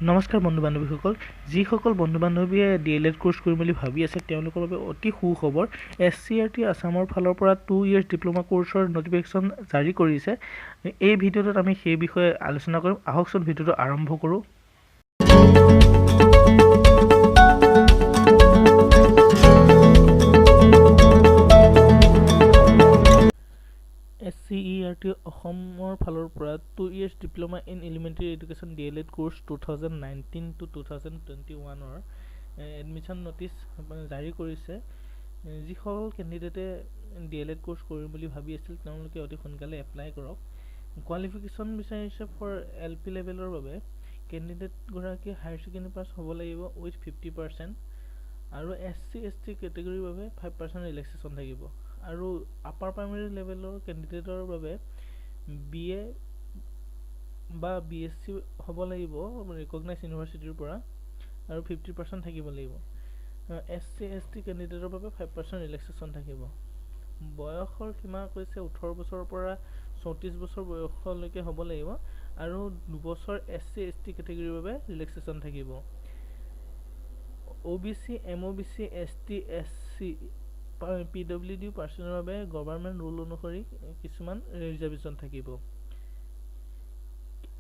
নমস্কাৰ বন্ধু বান্ধৱীসকল, যিসকল বন্ধু বান্ধৱীয়ে ডি.এল.এড কোৰ্চ কৰিম বুলি ভাবি আছে, তেওঁলোকৰ বাবে অতি সুখবৰ। এছচিইআৰটি আছামৰ ফালৰ পৰা 2 ইয়েৰ্ছ ডিপ্ল'মা কোৰ্চৰ নটিফিকেশ্যন জাৰি কৰিছে। এই ভিডিঅ'টোত আমি সেই বিষয়ে আলোচনা কৰিম। আহকচোন, ভিডিঅ'টো আৰম্ভ কৰোঁ। এছচিইআৰটি অসমৰ ফালৰ পৰা 2 years Diploma in Elementary Education D.El.Ed course 2019 to 2021ৰ admission notice জাৰি কৰিছে। যিসকল কেণ্ডিডেটে ডি.এল.এড কোৰ্চ কৰিম বুলি ভাবি আছিল, তেওঁলোকে অতি সোনকালে এপ্লাই কৰক। কোৱালিফিকেশ্যন বিচাৰিছে ফৰ এল পি লেভেলৰ বাবে কেণ্ডিডেটগৰাকী হায়াৰ ছেকেণ্ডেৰী পাছ হ'ব লাগিব উইথ 50% আৰু এছ চি, এছ টি কেটেগৰীৰ বাবে 5% ৰিলেক্সেশ্যন থাকিব আৰু আপাৰ প্ৰাইমেৰী লেভেলৰ কেণ্ডিডেটৰ বাবে বি এ বা বি এছ চি হ'ব লাগিব ৰিকগনাইজ ইউনিভাৰ্চিটিৰ পৰা আৰু 50% থাকিব লাগিব। এছ চি, এছ টি কেণ্ডিডেটৰ বাবে 5% ৰিলেক্সেশ্যন থাকিব। বয়সৰ সীমা কৈছে 18 বছৰৰ পৰা 34 বছৰ বয়সলৈকে হ'ব লাগিব আৰু 2 বছৰ এছ চি, এছ টি কেটেগৰীৰ বাবে ৰিলেক্সেশ্যন থাকিব। O' B C, M O' B C, S T, S C, P W D পাৰ্চনৰ বাবে গভাৰ্ণমেণ্ট ৰুল অনুসৰি কিছুমান ৰিজাৰ্ভেশ্যন থাকিব।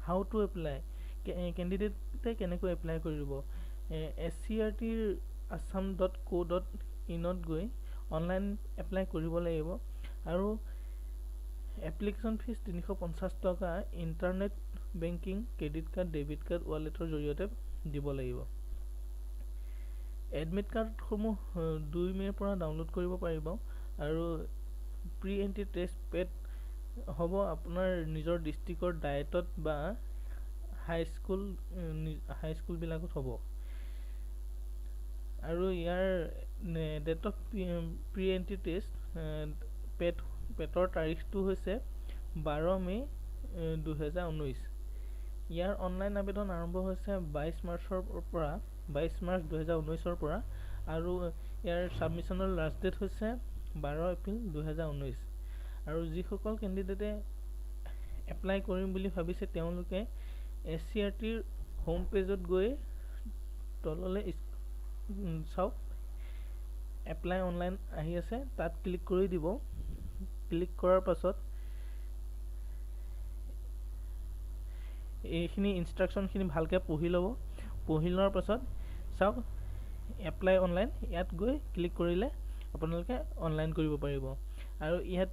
How to apply, কেণ্ডিডেটে কেনেকৈ এপ্লাই কৰিব? এছচিইআৰটিৰ assam.co.inত গৈ অনলাইন এপ্লাই কৰিব লাগিব আৰু এপ্লিকেশ্যন ফিজ 350 টকা internet banking, credit card, debit card, ৱালেটৰ জৰিয়তে দিব লাগিব। এডমিট কাৰ্ডসমূহ 2 মে'ৰ পৰা ডাউনলোড কৰিব পাৰিব আৰু প্ৰি এণ্ট্ৰি টেষ্ট, পেট হ'ব আপোনাৰ নিজৰ ডিষ্ট্ৰিক্টৰ ডায়েটত বা হাইস্কুলবিলাকত হ'ব। আৰু ইয়াৰ date of pre entry test, পেটৰ তাৰিখটো হৈছে 12 মে' 2019। ইয়াৰ অনলাইন আবেদন আৰম্ভ হৈছে 22 মাৰ্চৰ পৰা, 22 মাৰ্চ 2019ৰ পৰা আৰু ইয়াৰ ছাবমিশ্যনৰ লাষ্ট ডেট হৈছে 12 এপ্ৰিল 2019। আৰু যিসকল কেণ্ডিডেটে এপ্লাই কৰিম বুলি ভাবিছে, তেওঁলোকে এছচিইআৰটিৰ হোম পেজত গৈ তললৈ চাওক, এপ্লাই অনলাইন আহি আছে, তাত ক্লিক কৰি দিব। ক্লিক কৰাৰ পাছত এইখিনি ইনষ্ট্ৰাকশ্যনখিনি ভালকৈ পঢ়ি ল'ব। পঢ়ি লোৱাৰ পাছত চাওক, এপ্লাই অনলাইন, ইয়াত গৈ ক্লিক কৰিলে আপোনালোকে অনলাইন কৰিব পাৰিব। আৰু ইয়াত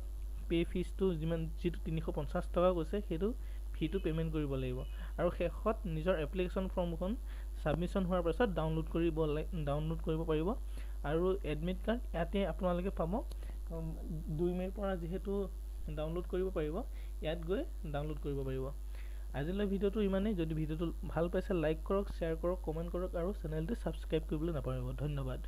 পে' ফিজটো যিমান, যিটো 350 টকা কৈছে, সেইটো ফিটো পে'মেণ্ট কৰিব লাগিব। আৰু শেষত নিজৰ এপ্লিকেশ্যন ফৰ্মখন ছাবমিশ্যন হোৱাৰ পাছত ডাউনলোড কৰিব পাৰিব আৰু এডমিট কাৰ্ড ইয়াতে আপোনালোকে পাব। 2 মে'ৰ পৰা যিহেতু ডাউনলোড কৰিব পাৰিব, ইয়াত গৈ ডাউনলোড কৰিব পাৰিব। আজিলৈ ভিডিঅ'টো ইমানেই। যদি ভিডিঅ'টো ভাল পাইছে, লাইক কৰক, শ্বেয়াৰ কৰক, কমেণ্ট কৰক আৰু চেনেলটো ছাবস্ক্ৰাইব কৰিবলৈ নাপাহৰিব। ধন্যবাদ।